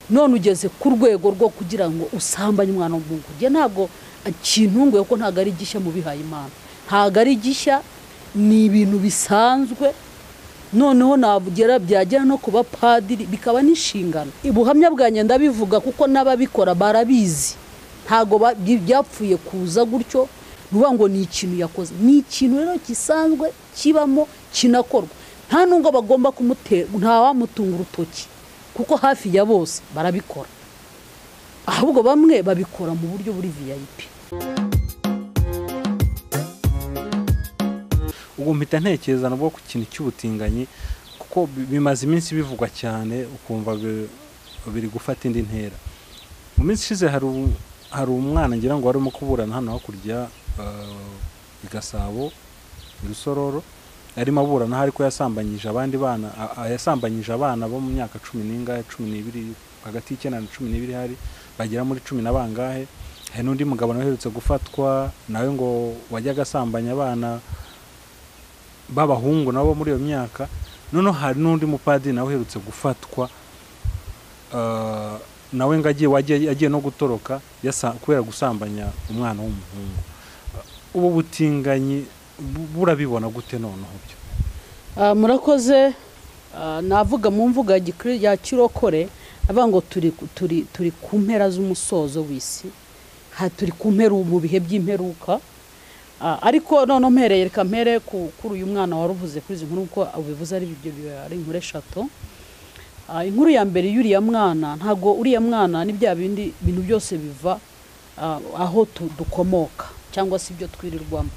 None ugeze ku rwego rwo kugira ngo usambanye umwana w'umuhungu. Njye ntabwo kintunguye ko ntabwo ari gishya mu bihaye Imana, ntabwo ari gishya, ni ibintu bisanzwe. Noneho nabugera byagera no ku bapadiri bikaba n'inshingano. Ubuhamya bwanjye ndabivuga kuko n'ababikora barabizi, ntabwo byapfuye kuza gutyo nuvuga ngo ni ikintu yakoze. Ni ikintu rero gisanzwe kibamo kinakorwa, nta nubwo bagomba kumutera, nta wamutunga urutoki kuko hafi ya bose barabikora, ahubwo bamwe babikora mu buryo buri VIP. Ubwo mpita ntekereza nabwo ku kintu cy'ubutinganyi, kuko bimaze iminsi bivugwa cyane, ukumva biri gufata indi ntera. Mu minsi ishize hari umwana ngira ngo warimo kuburana hano hakurya i Gasabo, i Rusororo, arimo aburana ariko yasambanyije abandi bana, yasambanyije abana bo mu myaka 10 n'ingahe, 12, hagati y'9 na 12, hari bagera muri 10 na bangahe. Hari n'undi mugabo nawe uherutse gufatwa nawe ngo wajyaga asambanya abana b'abahungu nabo muri iyo myaka. Noneho hari n'undi mupadiri nawe uherutse gufatwa nawe ngo agiye no gutoroka kubera gusambanya umwana w'umuhungu. Ubu butinganyi burabibona gute noneho byo? Murakoze. Navuga mu mvuga ya kirokore avuga ngo turi ku mpera z'umusozo w'isi, turi ku mpera mu bihe by'imperuka. Ariko noneho mpereye, reka mpere kuri uyu mwana waruvuze kuri izi nkuru, kuko ubivuze ari ibyo ari inkuru eshatu. Inkuru ya mbere y'uriya mwana, ntago uriya mwana ni bya bindi bintu byose biva aho dukomoka cyangwa se ibyo twirirwamo.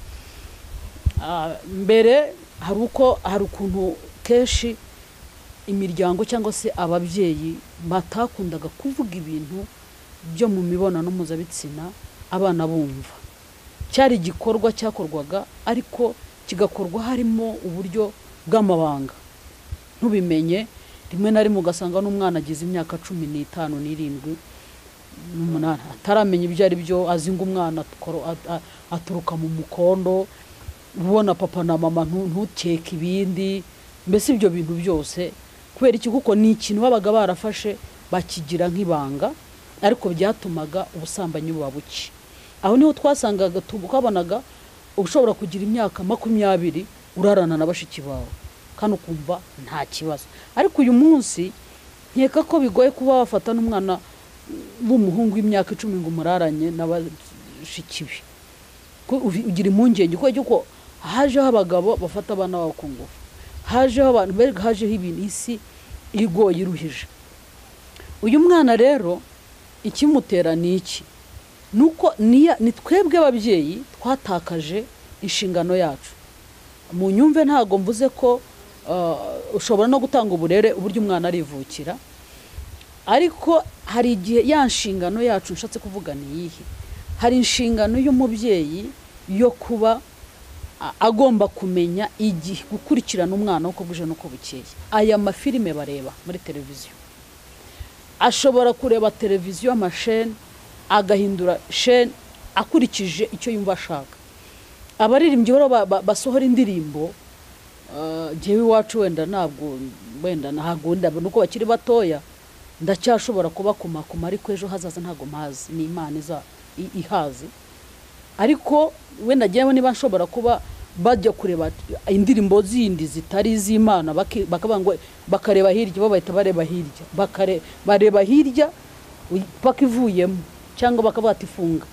Mbere hari ukuntu kenshi imiryango cyangwa se ababyeyi batakundaga kuvuga ibintu byo mu mibonano mpuzabitsina abana bumva. Cyari igikorwa cyakorwaga ariko kigakorwa harimo uburyo bw'amabanga, ntubimenye. Rimwe na rimwe ugasanga n'umwana agize imyaka 15 n'irindwi n'umunani ataramenya ibyo ari byo, azi ngo umwana aturuka mu mukondo, ubona papa na mama ntukeke ibindi, mbese ibyo bintu byose. Kubera iki? Kuko ni ikintu babaga barafashe bakigira nk'ibanga, ariko byatumaga ubusambanyi buba buke. Aho niho twasangaga tukabonaga ushobora kugira imyaka 20 urarana na bashiki bawe kandi ukumva nta kibazo. Ariko uyu munsi nkeka ko bigoye kuba wafata n'umwana w'umuhungu w'imyaka 10 ngo umuraranye n'abashiki be, ugira impungenge kuko hajeho abagabo bafata abana babo ku ngufu, hajeho abantu, hajeho ibintu, isi igoye iruhije. Uyu mwana rero ikimutera ni iki? Nuko ni twebwe ababyeyi twatakaje inshingano yacu. Mu nyumve ntago mvuze ko ushobora no gutanga uburere uburyo umwana arivukira, ariko hari igihe ya nshingano yacu nshatse kuvuga ni iyihe? Hari inshingano y'umubyeyi yo kuba agomba kumenya igihe gukurikirana umwana uko bwije n'uko bukeye. Aya mafilime bareba muri televiziyo, ashobora kureba televiziyo amasheni agahindura sheni akurikije icyo yumva ashaka. Abaririmbyi rero basohora indirimbo, jyewe iwacu wenda ntabwo wenda ntabwo nuko bakiri batoya ndacyashobora kubakumakuma, ariko ejo hazaza ntabwo mpazi, ni Imana ihazi. Ariko wenda jyewe niba nshobora kuba bajya kureba indirimbo zindi zitari iz'Imana, bakavuga ngo bakareba hirya, bo bahita bareba hirya, bareba hirya bakivuyemo cyangwa bakavuga ati funga,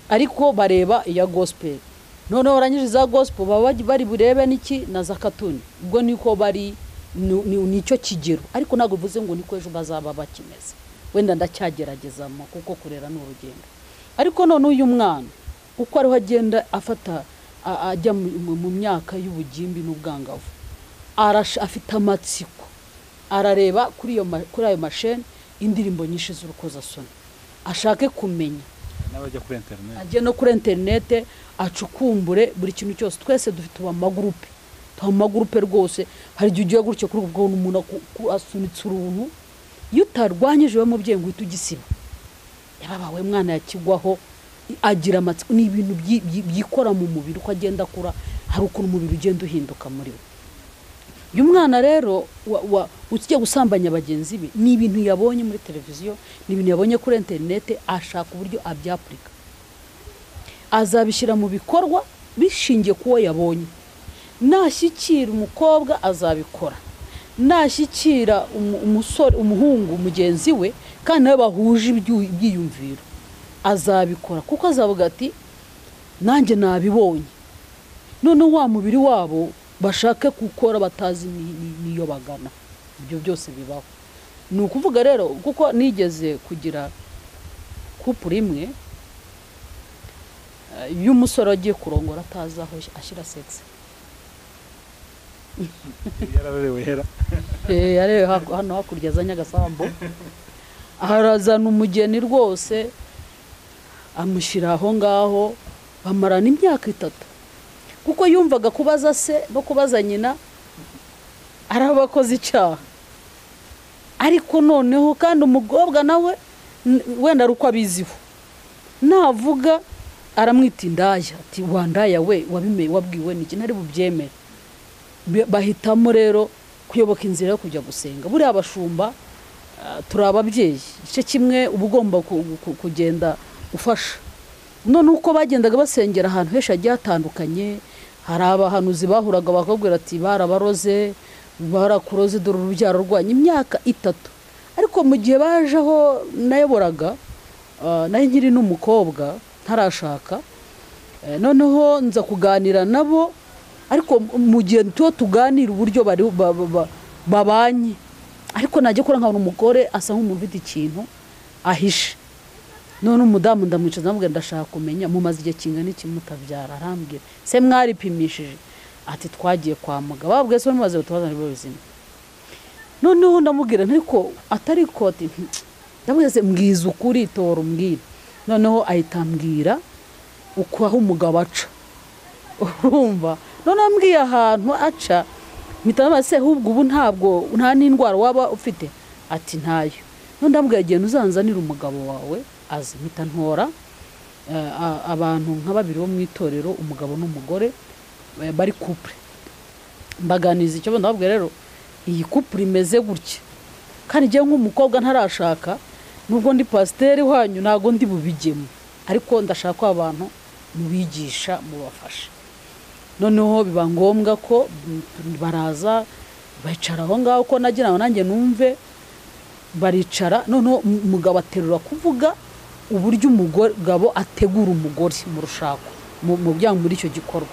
ariko bareba iya gospel. Noneho barangije za gospel baba bari burebe niki na za katuni, ubwo niko bari nicyo kigero. Ariko ntabwo bivuze ngo niko ejo bazaba bakimeze, wenda ndacyageragezamo kuko kurera ni urugendo. Ariko none uyu mwana uko ariho agenda afata ajya mu myaka y'ubugimbi n'ubwangavu, afite amatsiko, arareba kuri ayo masheni indirimbo nyinshi z'urukozasoni, ashake kumenya, n'abajya kuri internet, ajye no kuri internet acukumbure buri kintu cyose. Twese dufite amagurupe, amagurupe rwose. Hari igihe ugiye gutyo kuri ubwo umuntu asunitse uruntu, iyo utarwanyije we mubyeyi ngo uhite ugisiba, yababawe mwana yakigwaho, agira amatsiko. Ni ibintu byikora mu mubiri uko agenda akura, hari ukuntu umubiri ugenda uhinduka muri we. Uyu mwana rero ugiye gusambanya bagenzi be ni ibintu yabonye muri televiziyo, ni ibintu yabonye kuri interinete, ashaka uburyo abyapurika, azabishyira mu bikorwa bishingiye kuwo yabonye. Nashyikira umukobwa azabikora, nashyikira umusore, umuhungu mugenzi we kandi nawe bahuje ibyiyumviro azabikora, kuko azavuga ati nanjye nabibonye. None wa mubiri wabo bashake gukora batazi niyo bagana. Ibyo byose bibaho. Ni ukuvuga rero kuko nigeze kugira couple imwe y'umusore agiye kurongora atazi aho ashyira sexe. Yararewe hera. Yarewe hano hakurya za Nyagasambo. Arazana umugeni rwose amushyira aho ngaho bamarana imyaka 3. Kuko yumvaga kubaza se no kubaza nyina arabakoze icyaha. Ariko noneho kandi umugobwa nawe wenda ari uko abiziho, navuga aramwita indaya, ati wandaya we wabimeye wabwiwe niki ntari bubyemere. Bahitamo rero kuyoboka inzira yo kujya gusenga. Buriya abashumba turi ababyeyi, igice kimwe uba ugomba kugenda ufasha. None uko bagendaga basengera ahantu henshi hagiye hatandukanye, hari abahanuzi bahuraga bakabwira ati barabaroze, barakuroze dore urubyaro rwanyu imyaka 3. Ariko mu gihe bajeho nayoboraga, nayo nkiri n'umukobwa ntarashaka, noneho nza kuganira nabo, ariko mu gihe tuba tuganira uburyo bari babanye, ariko najya kora nkabona umugore asa nk'umuntu ufite ikintu ahishe. None umudamu ndamwicaza ndamubwira ndashaka kumenya mumaze igihe kingana iki mutabyara. Arambwira se mwaripimishije? Ati twagiye kwa muganga. Babwiye se mumaze gutwaza nibo bizima. Noneho ndamubwira ariko atari ko ati ndamubwira se mbwiza ukuri tora umbwira. Noneho ahita ambwira uko aho umugabo aca. Urumva none ambwiye ahantu aca mpita se ahubwo ubu ntabwo nta n'indwara waba ufite? Ati ntayo. None ndamubwira genda uzanzanira umugabo wawe azi. Mpita ntora abantu nka babiri bo mu itorero, umugabo n'umugore bari couple, mbaganiza icyo ndababwira rero iyi couple imeze gutya, kandi njye nk'umukobwa ntarashaka nubwo ndi pasiteri wanyu ntago ndi bubigemo, ariko ndashaka ko abantu mubigisha mubafasha. Noneho biba ngombwa ko baraza bicara aho ngaho ko nagira ngo nanjye numve, baricara. Noneho umugabo aterura kuvuga uburyo umugabo ategura umugore mu rushako mu byango muri icyo gikorwa.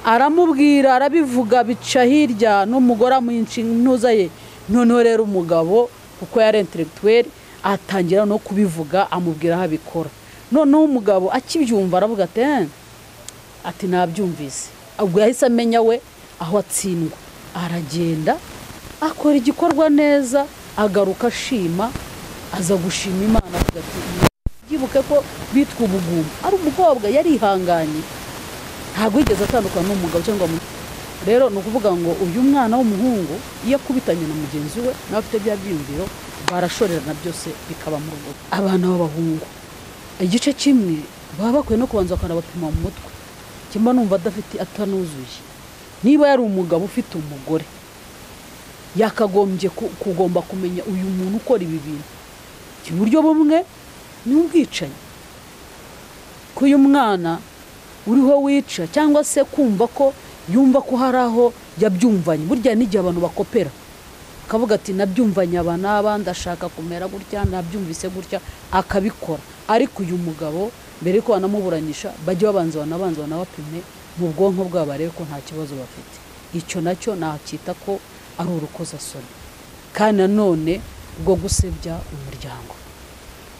Aramubwira arabivuga bica hirya n'umugore amunshintuza ye. Noneho rero umugabo kuko yari intellectuel atangira no kubivuga amubwira aho abikora. Noneho umugabo akibyumva aravuga ati ati nabyumvise. Ubwo yahise amenya we aho atsindwa, aragenda akora igikorwa neza, agaruka ashima, aza gushima Imana avuga ati byibuke ko bitwa ubugumba. Ari umukobwa yarihanganye, ntabwo yigeze atandukana n'umugabo cyangwa. Rero ni ukuvuga ngo uyu mwana w'umuhungu iyo akubitanye na mugenzi we nawe afite bya byiyumviro barashorerana byose bikaba mu rugo. Abana b'abahungu igice kimwe baba bakwiye no kubanza bakanabapima mu mutwe, kimba numva adafite atanuzuye. Niba yari umugabo ufite umugore yakagombye kugomba kumenya uyu muntu ukora ibi bintu. Uburyo bumwe ni ubwicanyi, ko uyu mwana uriho wica, cyangwa se kumva ko yumva ko hari aho yabyumvanye. Burya n'igihe abantu bakopera akavuga ati nabyumvanye aba n'aba, ndashaka kumera gutya, nabyumvise gutya, akabikora. Ariko uyu mugabo mbere ko banamuburanisha bajye babanza banabanza banabapime mu bwonko bwabo barebe ko nta kibazo bafite. Icyo nacyo nacyita ko ari urukozasoni, kandi nanone bwo gusebya umuryango.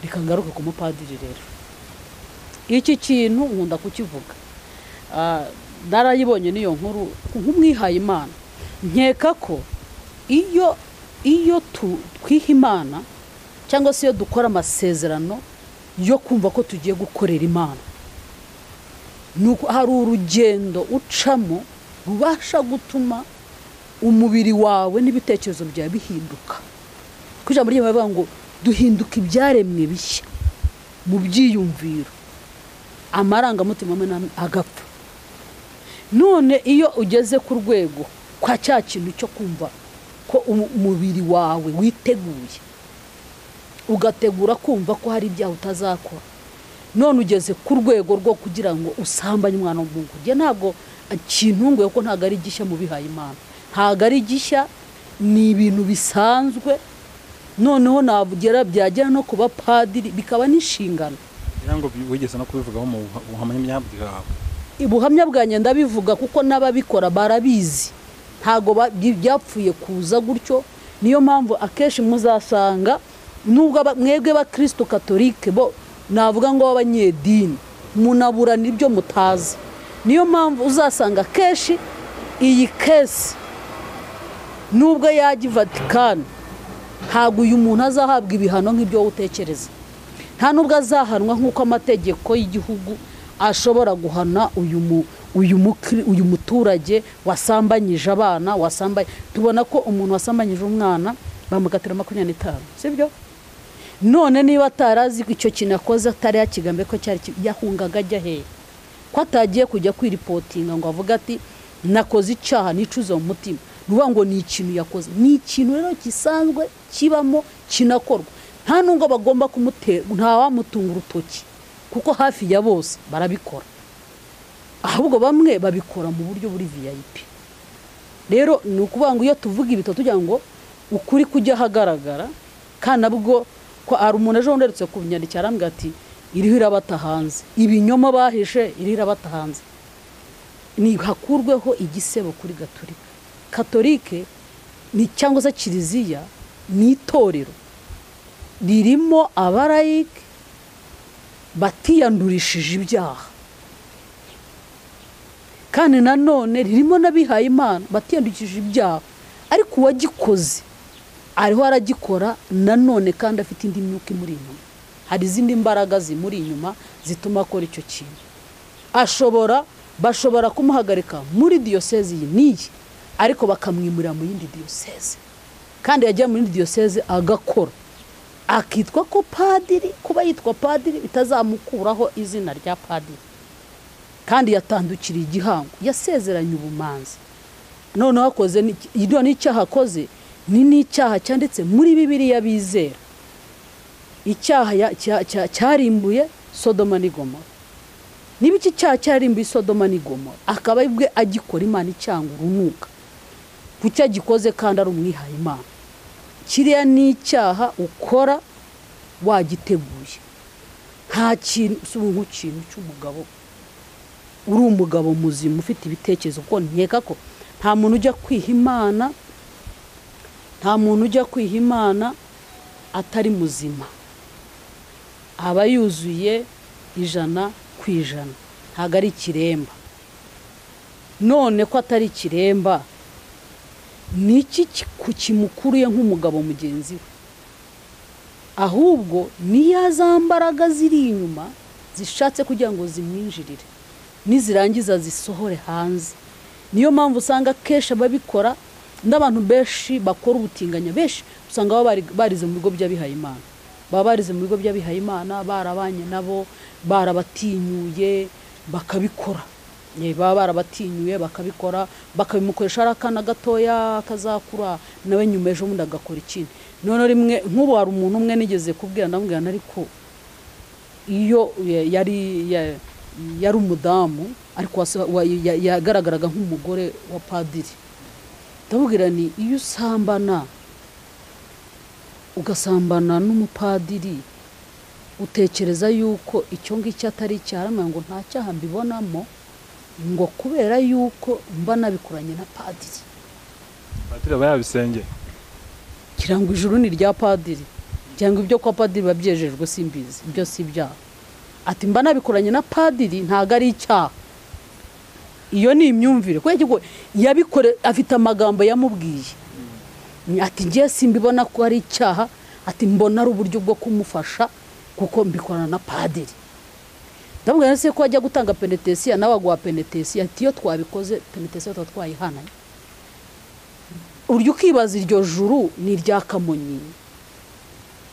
Reka ngaruke ku mupadiri rero. Iki kintu nkunda kukivuga, narayibonye n'iyo nkuru nk'umwihaye Imana. Nkeka ko iyo twiha Imana cyangwa se iyo dukora amasezerano yo kumva ko tugiye gukorera Imana, nuko hari urugendo ucamo rubasha gutuma umubiri wawe n'ibitekerezo byawe bihinduka. Kuko ijambo ry'Imana rivuga ngo duhinduka ibyaremwe bishya mu byiyumviro, amarangamutima amwe n'amwe agapfa. None iyo ugeze ku rwego Kwa cya kintu cyo kumva ko umubiri wawe witeguye, ugategura kumva ko hari ibyaha utazakora, none ugeze ku rwego rwo kugira ngo usambanye umwana w'umuhungu. Njye ntabwo kintunguye ko ntabwo ari gishya mu bihaye Imana, ntabwo ari gishya, ni ibintu bisanzwe. Noneho nabugera byagera no kuba padiri bikaba n'inshingano. Ngira ngo wigeze no kubivugaho mu buhamya bwawe. Ubuhamya bwanjye ndabivuga kuko n'ababikora barabizi, ntabwo byapfuye kuza gutyo. Niyo mpamvu akenshi muzasanga nubwo mwebwe bakristo katolike bo navuga ngo b'abanyedini munaburana ibyo mutazi. Niyo mpamvu uzasanga kenshi iyi kesi nubwo yajya i Vatikani, ntabwo uyu muntu azahabwa ibihano nk'ibyo wowe utekereza, nta nubwo azahanwa nk'uko amategeko y'igihugu ashobora guhana uyu muturage wasambanyije abana. Wasambanye, tubona ko umuntu wasambanyije umwana bamukatira 25, sibyo? None niba atarazi icyo kintu akoze, atari yakigambe ko cyari yahungaga ajya hehe? Ko atagiye kujya kwiripotinga ngo avuge ati nakoze icyaha nicuze mu mutima. Nuvuga ngo ni ikintu yakoze, ni ikintu rero gisanzwe kibamo kinakorwa, nta nubwo bagomba kumutera, nta wamutunga urutoki kuko hafi ya bose barabikora, ahubwo bamwe babikora mu buryo buri VIP. Rero ni ukuvuga ngo iyo tuvuga ibi tugira ngo ukuri kujya ahagaragara, kandi nabwo ko ari umuntu ejo nderutse kubinyandikira arambwira ati iriho irabata hanze, ibinyoma bahishe iriho irabata hanze. Ni hakurweho igisebo kuri Gatolika. Katolike ni cyangwa se Kiliziya ni itorero ririmo abarayike batiyandurishije ibyaha, kandi nanone ririmo n'abihaye Imana batiyandurishije ibyaha, ariko uwagikoze ariho aragikora nanone kandi afite indi myuka imuri inyuma, hari izindi mbaraga zimuri inyuma zituma akora icyo kintu. Bashobora kumuhagarika muri diyoseze iyi n'iyi, ariko bakamwimurira mu yindi diyoseze, kandi yajya muri diyoseze agakora akitwa ko padiri. Kuba yitwa padiri bitazamukuraho izina rya padiri, kandi yatandukiriye igihango, yasezeranye ubumanzi. Noneho akoze n'icyaha akoze ni n'icyaha cyanditse muri Bibiliya bizera, icyaha cyarimbuye Sodoma n'Igomora. Niba iki cyaha cyarimbuye Sodoma n'Igomora, akaba ibwe agikora Imana icyanga urunuka kucyo agikoze kandi ari umwihaye Imana, kiriya ni icyaha ukora wagiteguye. Nta kintu nk'ikintu cy'umugabo uri umugabo muzima ufite ibitekerezo, kuko nkeka ko nta muntu ujya kwiha Imana, nta muntu ujya kwiha Imana atari muzima, aba yuzuye 100%, ntabwo ari ikiremba. None ko atari ikiremba, niki kimukuruye nk'umugabo mugenzi we? Ahubwo niya za mbaraga ziri inyuma zishatse kugira ngo zimwinjirire, nizirangiza zisohore hanze. Niyo mpamvu usanga kesha babikora n'abantu benshi bakora ubutinganya, benshi usanga baba barize mu bigo by'abihaye Imana, baba barize mu bigo by'abihaye Imana, barabanye nabo, barabatinyuye bakabikora. Baba barabatinyuye bakabikora, bakabimukoresha ari akana gatoya kazakura nawe nyuma ejo bundi agakora ikindi. None rimwe nk'ubu hari umuntu umwe nigeze kubwira, ndamubwira ariko iyo yari umudamu ariko yagaragaraga nk'umugore wa padiri, ndamubwira ni iyo usambana ugasambana n'umupadiri utekereza yuko icyo ngicyo atari icyaha? Ngo nta cyaha mbibonamo, ngo kubera yuko mba nabikoranye na padiri. Padiri aba yabisengeye, kirangwa ijuru ni rya padiri, cyangwa ibyo kwa padiri babyejejwe simbizi, ibyo si ibyaha. Ati mba nabikoranye na padiri ntago ari icyaha. Iyo ni imyumvire, kubera ko yabikore afite amagambo yamubwiye. Ati ngiye simbibona ko ari icyaha, ati mbona ari uburyo bwo kumufasha kuko mbikorana na padiri. Ndamubwira se ko ajya gutanga penetesiya nawe aguha penetesiya, ati iyo twabikoze penetesiya tuba twayihananye. Uryo ukibaza iryo juru ni irya Kamonyi,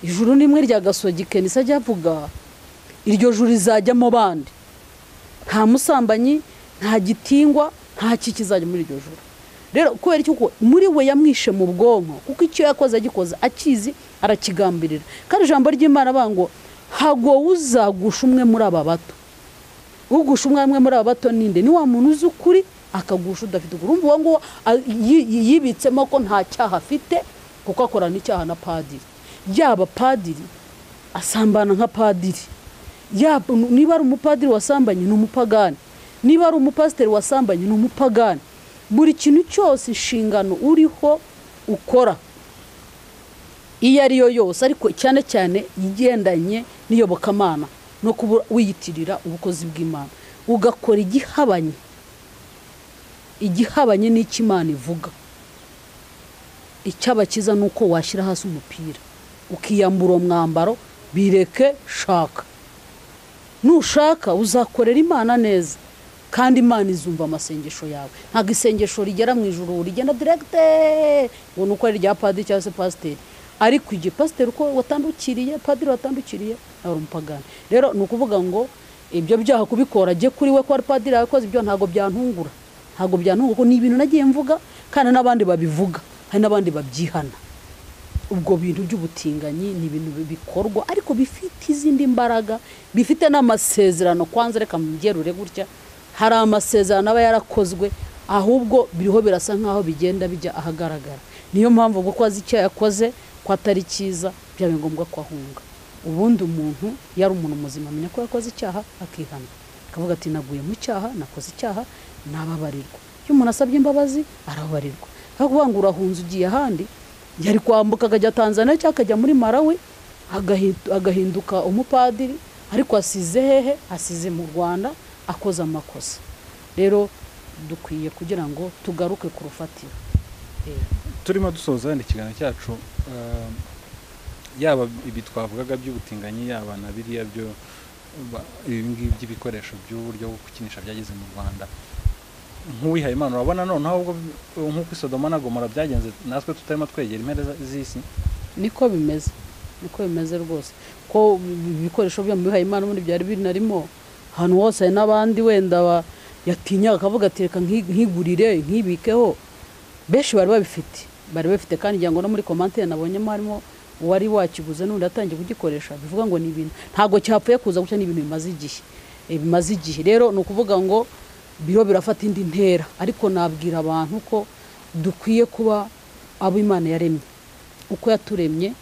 ijuru nimwe rya Gasogi Kenisa ajya avuga, iryo juru rizajyamo bandi, nta musambanyi, nta gitingwa, nta kikizajya muri iryo juru. Rero kubera iki? Kuko muri we yamwishe mu bwonko, kuko icyo yakoze agikoze akizi, arakigambirira. Kandi ijambo ry'Imana bango hago uzagusha umwe muri aba bato. Ugusha umwe muri aba bato ninde? Ni wa muntu uzi ukuri akagusha udafite ukuri. Urumva uwo nguwo yibitsemo ko nta cyaha afite, kuko akorana icyaha na padiri. Yaba padiri asambana nka padiri, yaba niba ari umupadiri wasambanye ni umupagani, niba ari umupasiteri wasambanye ni umupagani. Buri kintu cyose inshingano uriho ukora iyo ari yo yose, ariko cyane cyane igendanye n'iyobokamana no kuba wiyitirira ubukozi bw'Imana, ugakora igihabanye n'icyo Imana ivuga. Icyabakiza ni uko washyira hasi umupira ukiyambura uwo mwambaro, bireke, shaka. Nushaka uzakorera Imana neza, kandi Imana izumva amasengesho yawe. Ntabwo isengesho rigera mu ijuru rigenda direct ngo nuko ari rya padiri cyangwa se pasiteri, ariko igihe pasiteri uko watandukiriye, padiri watandukiriye, ari umupagani. Rero ni ukuvuga ngo ibyo byaha kubikora jye kuri we ko ari padiri yakoze ibyo ntabwo byantungura, ntabwo byantungura, kuko ni ibintu nagiye mvuga kandi n'abandi babivuga, hari n'abandi babyihana. Ubwo bintu by'ubutinganyi ni ibintu bikorwa ariko bifite izindi mbaraga, bifite n'amasezerano. Kwanza reka mbyerure gutya, hari amasezerano aba yarakozwe, ahubwo biriho birasa nkaho bigenda bijya ahagaragara. Niyo mpamvu ubwo ko azi icyo yakoze ko atari cyiza, byabaye ngombwa ko ahunga. Ubundi umuntu yari umuntu muzima amenya ko yakoze icyaha akihana, akavuga ati naguye mu cyaha, nakoze icyaha, nababarirwa. Iyo umuntu asabye imbabazi arababarirwa. Aho kuvuga ngo urahunze ugiye ahandi, yari kwambuka akajya Tanzania cyangwa akajya muri Malawi agahinduka umupadiri, ariko asize hehe? Asize mu Rwanda akoze amakosa. Rero dukwiye kugira ngo tugaruke ku rufatiro. Turimo dusoza ikiganiro cyacu, yaba ibi twavugaga by'ubutinganyi, yaba na biriya byo ibi ngibi by'ibikoresho by'uburyo bwo gukinisha byageze mu Rwanda, nk'uwihaye Imana urabona noneho nk'uko Sodoma na Gomora byagenze, natwe tutarimo twegera impera z'isi. Niko bimeze, niko bimeze rwose. Ko ibikoresho byo mu bihaye Imana ubundi byari binarimo ahantu hose, hari n'abandi wenda yatinyaga akavuga ati reka nkigurire nkibikeho. Benshi bari babifite, kandi ngira ngo no muri commentaire nabonyemo harimo uwari wakiguze n'undi atangiye kugikoresha. Bivuga ngo ni ibintu ntabwo cyapfuye kuza gutya, ni ibintu bimaze igihe, bimaze igihe. Rero ni ukuvuga ngo biro birafata indi ntera, ariko nabwira abantu ko dukwiye kuba abo Imana yaremye, uko yaturemye,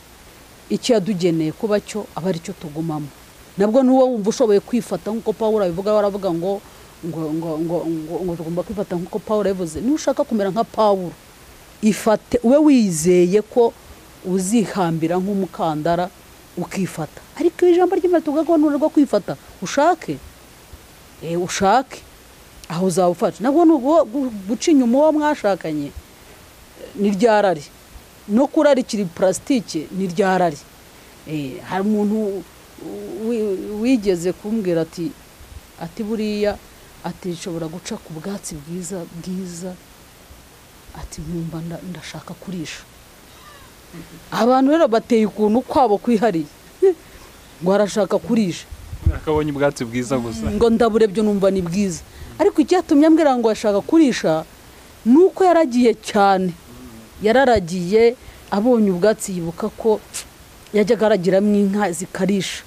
icyo yadugeneye kuba cyo aba ari cyo tugumamo. Nabwo n'uwo wumva ushoboye kwifata nk'uko Pawulo abivuga, aravuga ngo ngo ngo ngo ngo tugomba kwifata nk'uko Pawulo yabivuze. Niba ushaka kumera nka Pawulo, ifate ube wizeye ko uzihambira nk'umukandara ukifata. Ariko ijambo ry'Imana tuvuga ko nunanirwa kwifata, ushake ushake aho uzawufata. Nabwo guca inyuma uwo mwashakanye ni ryarari, no kurarikira plastique ni ryarari. Hari umuntu wigeze kumbwira ati buriya ati nshobora guca ku bwatsi bwiza bwiza, ati nkumva ndashaka kurisha. Abantu rero bateye ukuntu kwabo kwihariye, ngo arashaka kurisha akabonye ubwatsi bwiza gusa, ngo ndaburebye numva ni bwiza. Ariko icyatumye ambwira ngo ashaka kurisha nuko yaragiye cyane, yararagiye abonye ubwatsi yibuka ko yajyaga aragiramo inka zikarisha.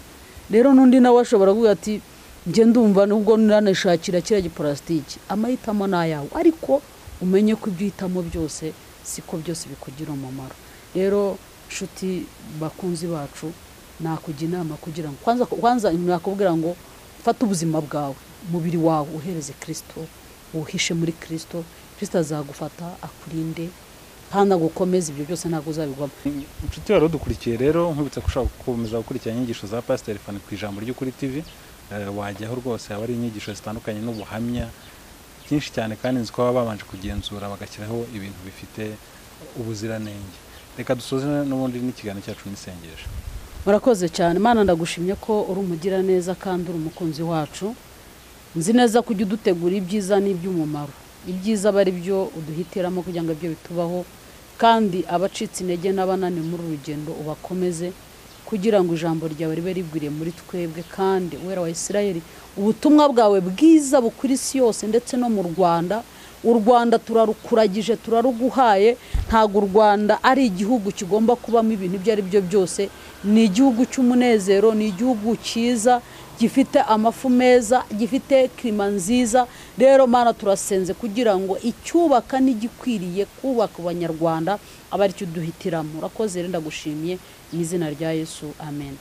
Rero n'undi nawe ashobora kuvuga ati njye ndumva nubwo nanashakira kiriya giparasitiki. Amahitamo ni ayawe, ariko umenye ko ibyo uhitamo byose siko byose bikugira umumaro. Rero nshuti bakunzi bacu, nakugira inama kugira ngo kwanza nakubwira ngo fata ubuzima bwawe, umubiri wawe uhereze Kristo, uhishe muri Kristo. Kristo azagufata akurinde kandi agukomeze, ibyo byose ntabwo uzabigwamo. Inshuti wari udukurikiye rero, nkubitse ko ushaka gukomeza gukurikirana inyigisho za Pasiteri Fanny ku Ijambo ry'Ukuri TV, wajyaho rwose, haba ari inyigisho zitandukanye n'ubuhamya byinshi cyane, kandi nzi ko baba babanje kugenzura bagashyiraho ibintu bifite ubuziranenge. Reka dusoze n'ubundi n'ikiganiro cyacu n'isengesho. Murakoze cyane. Imana ndagushimye ko uri umugiraneza kandi uri umukunzi wacu. Nzi neza ko ujya udutegura ibyiza n'iby'umumaro. Ibyiza aba ari byo uduhitiramo kugira ngo ibyo bitubaho, kandi abacitse intege n'abananiwe muri uru rugendo ubakomeze, kugira ngo ijambo ryawe ribe rigwiriye muri twebwe. Kandi Uwera wa Isirayeli, ubutumwa bwawe bwiza bukwira isi yose ndetse no mu Rwanda, U Rwanda turarukuragije, turaruguhaye. Ntabwo u Rwanda ari igihugu kigomba kubamo ibintu ibyo ari byo byose. Ni igihugu cy'umunezero, ni igihugu cyiza gifite amafu meza, gifite klima nziza. Rero Mana, turasenze kugira ngo icyubaka n'igikwiriye kubaka Abanyarwanda abe aricyo uduhitiramo. Urakoze rero, ndagushimiye mu izina rya Yesu, amen.